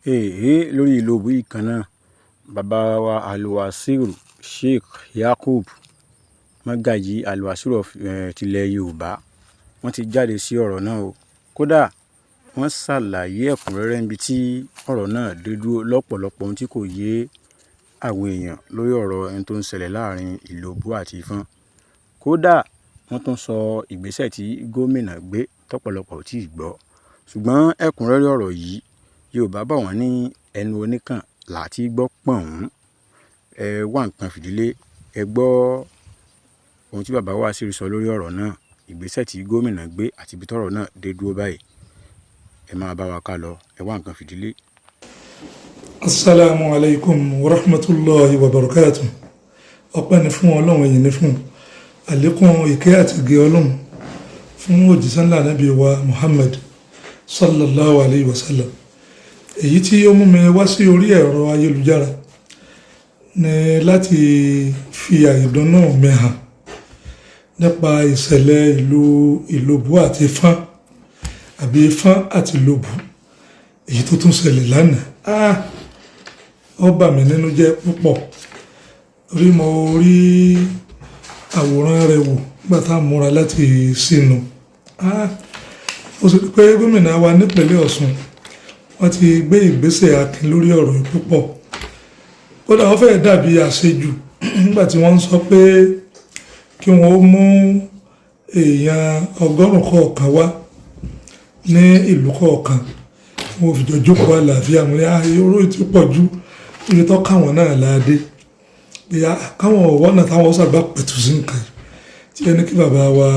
Èhè, lórí Ìlobù yìí kan náà, bàbá wa Alwasiru Sheikh Yakub Magaji Alwasiru of tilẹ̀ Yorùbá, wọ́n ti jáde sí ọ̀rọ̀ náà o. Kódà wọ́n ṣàlàyé ẹ̀kúnrẹ́rẹ́ níbi tí ọ̀rọ̀ náà dé dúró lọ́pọ̀lọpọ̀ ohun tí kò yé àwọn èèyàn lórí ọ̀rọ̀ ohun tó ń ṣẹlẹ̀ láàrin Ìlobù àti Ìfọ̀n. Kódà wọ́n tún sọ ìgbésẹ̀ tí gómìnà gbé tọ́pọ̀lọpọ̀ ò tíì gbọ́. Ṣùgbọ́n ẹ̀kúnrẹ́rẹ́ ọ̀rọ̀ yìí, Yorùbá bọ̀ wọ́n ní ẹnu oníkàn là tí gbọ́ pọ̀n. Ẹ wá nǹkan fìdílé, ẹ gbọ́ ohun tí bàbá Wasiru sọ lórí ọ̀rọ̀ náà, ìgbésẹ̀ tí gómìnà gbé àti ibi tọ́rọ̀ náà dé dúró báyìí. Ẹ máa bá wa ká lọ, ẹ wá nǹkan fìdílé. Asalaamu alaykum wa rahmatulahi wa barakatu. Ọpẹ́ ni fún Ọlọ́run, èyí ni fún àlékún ìkẹ́ àti ìgẹ̀ Ọlọ́run fún òjíṣẹ́ ńlá Nábì wa Muhammad sallallahu alayhi wa sallam. Èyí tí ó mú mi wá sí orí ẹ̀rọ ayélujára ni láti fi àìdùnnú mi hàn nípa ìṣẹ̀lẹ̀ ìlú Ìlobù àti Ifọ̀n, àbí Ifọ̀n àti Ìlobù, èyí tó tún ṣẹlẹ̀ lánàá. Ah, ó bà mí nínú jẹ́ púpọ̀ torí mo rí àwòrán rẹ̀ wò nígbà tá a múra láti sínú. Ah, ó sì pé gómìnà wa nípínlẹ̀ Ọ̀ṣun, wọ́n ti gbé ìgbésẹ̀ akin lórí ọ̀rọ̀ yìí púpọ̀. Kódà wọ́n fẹ́ẹ́ dàbí àṣejù nígbà tí wọ́n ń sọ pé kí wọ́n ó mú èèyàn 100 kọ̀ọ̀kan wá ní ìlú kọ̀ọ̀kan tí wọ́n fi jọ jókòó àlàáfíà. Mo ní oró ti pọ̀ ju ibi tó káwọn náà láadé pé káwọn ọ̀wọ́ náà táwọn sábà pẹ̀tù sí nǹkan yìí, tí ẹni kí bàbá wa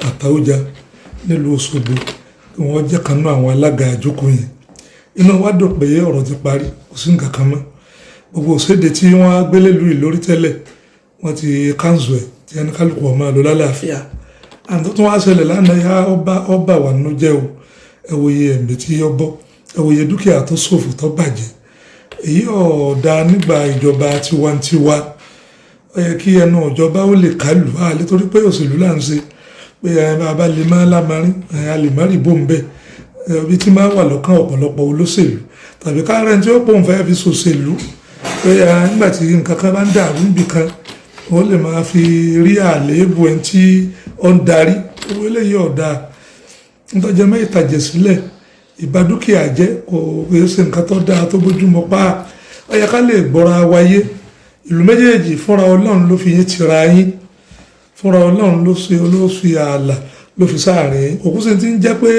Àtàwùjá nílùú Òṣogbo kí wọ́n jẹ́ kan náà àwọn alága àjókòó yẹn. Inú wa dùn pé ọ̀rọ̀ ti parí, kò sí nǹkan kan mọ́. Gbogbo òṣèdè tí wọ́n á gbélé lu ìlórí tẹ́lẹ̀, wọ́n ti cancel ẹ̀, tí ẹni kálukú ọmọ lọ lálàáfíà. Àti tó tún wá ṣẹlẹ̀ lánàá yá, ọba wà nínú jẹ́ o. Ẹ wo iye ẹ̀mí tí ó bọ́, ẹ wo iye dúkìá tó ṣòfò, tó bàjẹ́. Èyí ọ̀dà nígbà ìjọba tiwantiwa. Ó yẹ kí ẹnu ìjọba ó lè kálù á lè, torí pé òṣèlú là ń ṣe, pé ẹ bá lè má lámarín, a lè má rí bóun bẹ́ẹ̀. Ibi tí máa wà lọ́kàn ọ̀pọ̀lọpọ̀ olóṣèlú tàbí kárẹ́ tí ó pòun fẹ́ fi ṣòṣèlú pé nígbà tí nǹkan kan bá ń dàrú níbì kan, ó lè máa fi rí àléébù ẹni tí ó ń darí. Owó eléyìí ọ̀dà nítọ́jẹ́ mọ́ ìtàjẹ̀ sílẹ̀, ìbá dúkìá jẹ́, kò ṣe nǹkan tó dáa tó bójúmọ́ pa. Ó yẹ ká lè gbọ́ra wáyé. Ìlú méjèèjì, fúnra Ọlọ́run ló fi yín tira yín, fúnra Ọlọ́run ló ṣe, ló fi ààlà, ló fi sáàrin yín. Òkú sì ti ń jẹ́ pé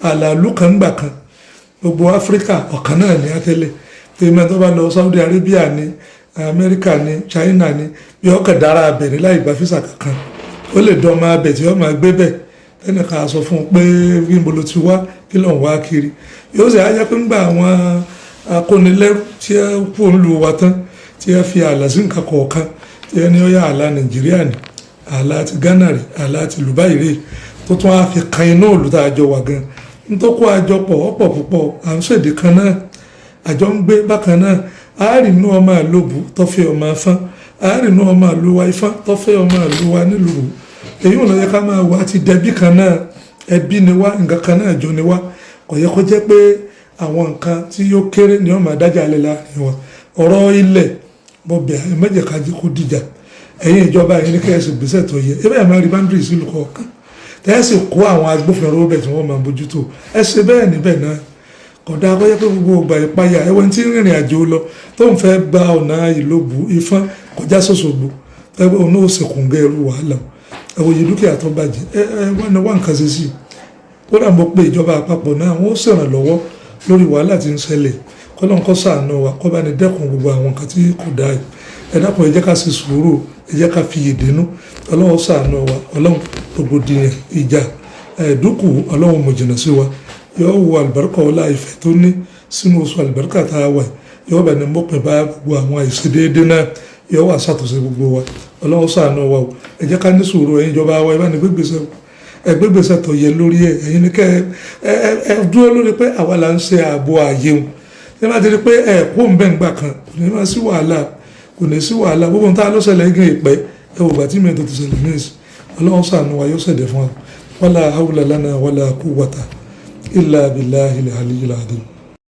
ààlà ìlú kan gbà kan. Gbogbo Áfíríkà ọ̀kan náà ní àtẹ́lẹ̀. Tèmi tó bá lọ Saudi Arabia ní, Amẹ́ríkà ní, China ní, bí ọkọ̀ dára abẹ̀ ní láì gba visa kankan, ó lè dán ọmọ abẹ̀ tí ó máa gbé bẹ̀. Ẹnìkan sọ fún un pé níbo ló ti wá, kí ló ń wá kiri. Yóò sì á jẹ́ pé ńgbà àwọn akónilẹ́rú tí ẹ kú ń lu wa tán, tí ẹ fi ààlà sí nǹkan kọ̀ọ̀kan, tí ẹ ní ó yá, ààlà Nàìjíríà ní, ààlà ti Ghana rè, ààlà ti Dubai rè, tó tún á fi kan iná òlù tá a jọ wà gan. Nítorí kó àjọ pọ̀ ọ̀pọ̀ púpọ̀, à ń ṣèdè kan náà, àjọ ń gbé bákan náà. Àárín inú ọmọ àlòbù tó fẹ́ ọmọ afán, àárín inú ọmọ àlùwà ifán tó fẹ́ ọmọ àlùwà nílùú. Èyí ò lọ yẹ ká máa wá ti dẹbí kan náà. Ẹbí ni wá, nǹkan kan náà jọ ni wá. Kò yẹ kó jẹ́ pé àwọn nǹkan tí yóò kéré ni wọ́n máa dájà lé láàrin wa. Ọ̀rọ̀ ilẹ̀ bọ̀bẹ̀, ẹ má jẹ́ ká jẹ́ kó dìjà. Ẹ̀yin ìjọba yìí ní kẹ́sì gbèsè tó yẹ. Ẹ bẹ́ẹ̀ máa rí boundary sílùú kọ̀ọ̀kan, tẹ́sí kó àwọn agbófinró bẹ̀ tí wọ́n máa bójútó. Ẹ ṣe bẹ́ẹ̀ níbẹ̀ náà. Kódà kó jẹ́ pé gbogbo ìgbà ìpayà ẹwọ́n tí ń rìnrìn àjò lọ, tó ń fẹ́ gba ọ̀nà Ìlobù Ifọ̀n kọjá sọ́sọ́gbó, ẹgbẹ́ òun náà ṣèkùngẹ́ irú wàhálà. Ẹ wo iye dúkìá tó bàjẹ́. Ẹ ẹ wọ́n ní wọ́n nǹkan ṣe sí i. Kódà mo pe ìjọba àpapọ̀ náà, wọ́n ṣèrànlọ́wọ́ lórí wàhálà tí ń ṣẹlẹ̀. Kọ́lọ́n kó ṣàánú wa, kó bá ní dẹ́kun gbogbo àwọn nǹkan tí kò dáa yìí. Ẹ dákun, ẹ jẹ́ ká ṣe sùúrù, ẹ jẹ́ ká fi ìdínú. Ọlọ́run ṣàánú wa. Ọlọ́run, rògbòdìyàn, ìjà ẹ̀ẹ́dúkù, Ọlọ́run mọ̀ jìnnà sí wa. Yóò wo àlùbáríkà ọlá ìfẹ́ tó ní sínú oṣù àlùbáríkà tá a wà, yóò bá ní mọ́pin bá gbogbo àwọn àìṣedéédé náà, yóò wà ṣàtúnṣe gbogbo wa. Ọlọ́run ṣàánú wa o. Ẹ jẹ́ ká ní sùúrù. Ẹ̀yin ìjọba wa, ẹ bá ní gbégbèsè, ẹ gbégbèsè tó yẹ lórí ẹ. Ẹ̀yin ní kẹ́ ẹ dúró lórí pé àwa là ń ṣe ààbò ààyè wọn. Ṣé máa ti rí pé ẹ kó ń bẹ̀ ń gbà kan, kò ní máa sí wàhálà, kò ní sí wàhálà. Gbogbo nǹkan ló ṣẹlẹ̀ gé ìpẹ́. Ẹ wò gbà tí mi tó ti ṣẹlẹ̀ ní ìsìn. Ọlọ́run ṣàánú wa, yóò ṣẹ̀dẹ̀ fún wa. Wala hawla lana wala quwwata illa billahi al-aliyyil azim.